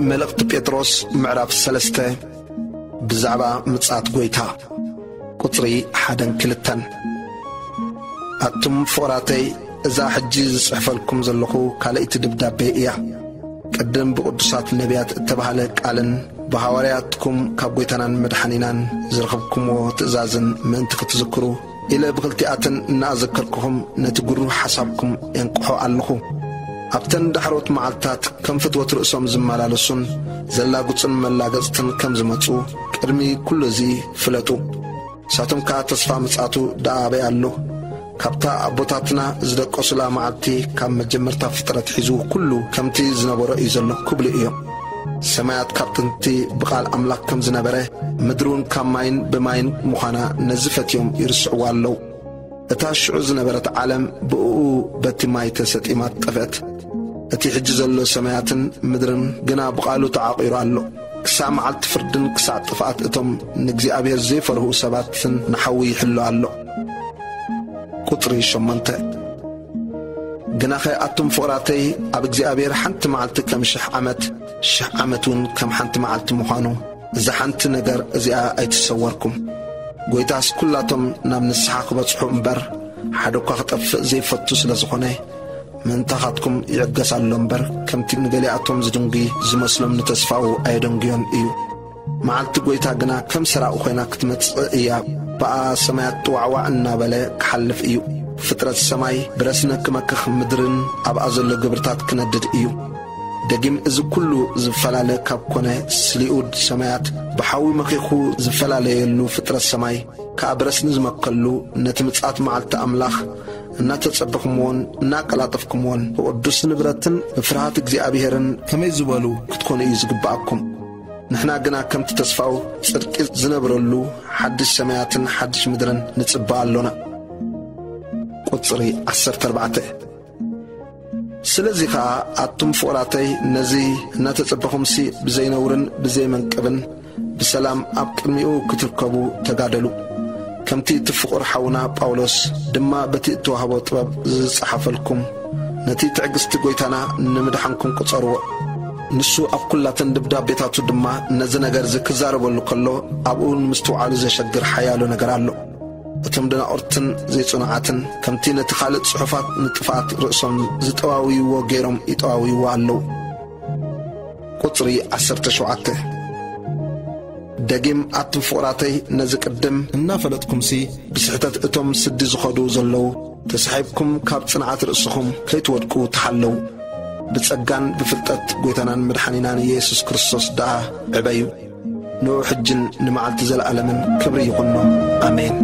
መልእኽቲ ጴጥሮስ ምዕራፍ ሰለስተ ብዛዕባ ምጽኣት ጐይታ ቁጽሪ ሓደን ክልተን። ኣቱም ፍቑራተይ፣ እዛ ሕጂ ዝጽሕፈልኩም ዘለኹ ካልኣይቲ ደብዳቤ እያ። ቅድም ብቕዱሳት ነቢያት እተባህለ ቃልን ብሃዋርያትኩም ካብ ጐይታናን መድሓኒናን ዝረኸብኩምዎ ትእዛዝን ምእንቲ ክትዝክሩ ኢለ ብኽልቲኣተን እናኣዘከርኩኹም ነቲ ግሩህ ሓሳብኩም የንቅሖ ኣለኹ። ኣብተን ዳሕሮት መዓልትታት ከም ፍትወት ርእሶም ዝመላለሱን ዘላግጹን መላገጽትን ከም ዝመጹ ቅድሚ ኩሉ እዚ ፍለጡ። ንሳቶም ከኣ ተስፋ ምጽኣቱ ደኣ ኣበይ ኣሎ? ካብታ ኣቦታትና ዝደቀሱላ መዓልቲ ካብ መጀመርታ ፍጥረት ሒዙ ኩሉ ከምቲ ዝነበሮ እዩ ዘሎ ክብሉ እዮም። ሰማያት ካብ ጥንቲ ብቓል ኣምላኽ ከም ዝነበረ፣ ምድሪ እውን ካብ ማይን ብማይን ምዃና ነዚ ፈትዮም ይርስዕዋ ኣለዉ። እታ ሽዑ ዝነበረት ዓለም ብእኡ በቲ ማይ ተሰጢማ ጠፍአት። እቲ ሕጂ ዘሎ ሰማያትን ምድርን ግና ብቓሉ ተዓቒሩ ኣሎ። ክሳዕ መዓልቲ ፍርድን ክሳዕ ጥፍኣት እቶም ንእግዚኣብሔር ዘይፈርሁ ሰባትን ንሓዊ ይሕሎ ኣሎ። ቁጽሪ ሸሞንተ። ግናኸ ኣቱም ፍቑራተይ፣ ኣብ እግዚኣብሔር ሓንቲ መዓልቲ ከም ሽሕ ዓመት፣ ሽሕ ዓመት እውን ከም ሓንቲ መዓልቲ ምዃኑ፣ እዛ ሓንቲ ነገር እዚኣ ኣይትሰወርኩም። ጐይታስ ኵላቶም ናብ ንስሓ ክበጽሑ እምበር፣ ሓደ እኳ ክጠፍእ ዘይፈቱ ስለ ዝኾነ፣ ምእንታኻትኩም ይዕገስ ኣሎ እምበር፣ ከምቲ ንገሊኣቶም ዝድንጒ ዝመስሎም ንተስፋኡ ኣየደንጉዮን እዩ። መዓልቲ ጐይታ ግና ከም ሰራቒ ኾይና ክትመጽእ እያ። ብኣ ሰማያት ጥዋዕዋዕ እናበለ ክሓልፍ እዩ። ፍጥረት ሰማይ ብረስነ ክመክኽ፣ ምድርን ኣብኣ ዘሎ ግብርታት ክነድድ እዩ። ደጊም እዚ ኩሉ ዝፈላለ ካብ ኮነ፣ ስሊኡ ሰማያት ብሓዊ መኺኹ ዝፈላለየሉ ፍጥረት ሰማይ ከኣ ብረስኒ ዝመከሉ፣ ነቲ ምጽኣት መዓልቲ ኣምላኽ እናተጸበኹምዎን እናቀላጠፍኩምዎን ብቕዱስ ንብረትን ብፍርሃት እግዚኣብሔርን ከመይ ዝበሉ ክትኮኑ እዩ ዝግብኣኩም። ንሕና ግና ከምቲ ተስፋኡ ጽድቂ ዝነብረሉ ሓድሽ ሰማያትን ሓድሽ ምድርን ንጽበ ኣሎና። ቁጽሪ ዓሰርተ ኣርባዕተ። ስለዚ ኸኣ ኣቱም ፍቑራተይ፣ ነዚ እናተጸበኹምሲ ብዘይነውርን ብዘይመንቅብን ብሰላም ኣብ ቅድሚኡ ክትርከቡ ተጋደሉ። ከምቲ እቲ ፍቑር ሓውና ጳውሎስ ድማ በቲ እተዋህቦ ጥበብ ዝጸሓፈልኩም፣ ነቲ ትዕግስቲ ጐይታና ንምድሓንኩም ቁጸርዎ። ንሱ ኣብ ኵላተን ደብዳቤታቱ ድማ ነዚ ነገር እዚ ክዛረበሉ ከሎ፣ ኣብኡ ንምስትውዓሉ ዘሸግር ሓያሎ ነገር ኣሎ። እቶም ደናቑርትን ዘይጽኑዓትን ከምቲ ነቲ ካልእ ጽሑፋት ንጥፍኣት ርእሶም ዝጠዋውይዎ ገይሮም ይጠዋውይዎ ኣለዉ። ቁጽሪ ዓሰርተ ሸውዓተ። ደጊም ኣቱም ፍቑራተይ፣ ነዚ ቅድም እናፈለጥኩምሲ፣ ብስሕተት እቶም ስዲ ዝኸዱ ዘለዉ ተሳሒብኩም ካብ ጽንዓት ርእስኹም ከይትወድቁ ተሓለዉ። ብጸጋን ብፍልጠት ጐይታናን መድሓኒናን ኢየሱስ ክርስቶስ ደኣ ዕበዩ። ንዑ ሕጅን ንመዓልቲ ዘለኣለምን ክብሪ ይኹኖ። ኣሜን።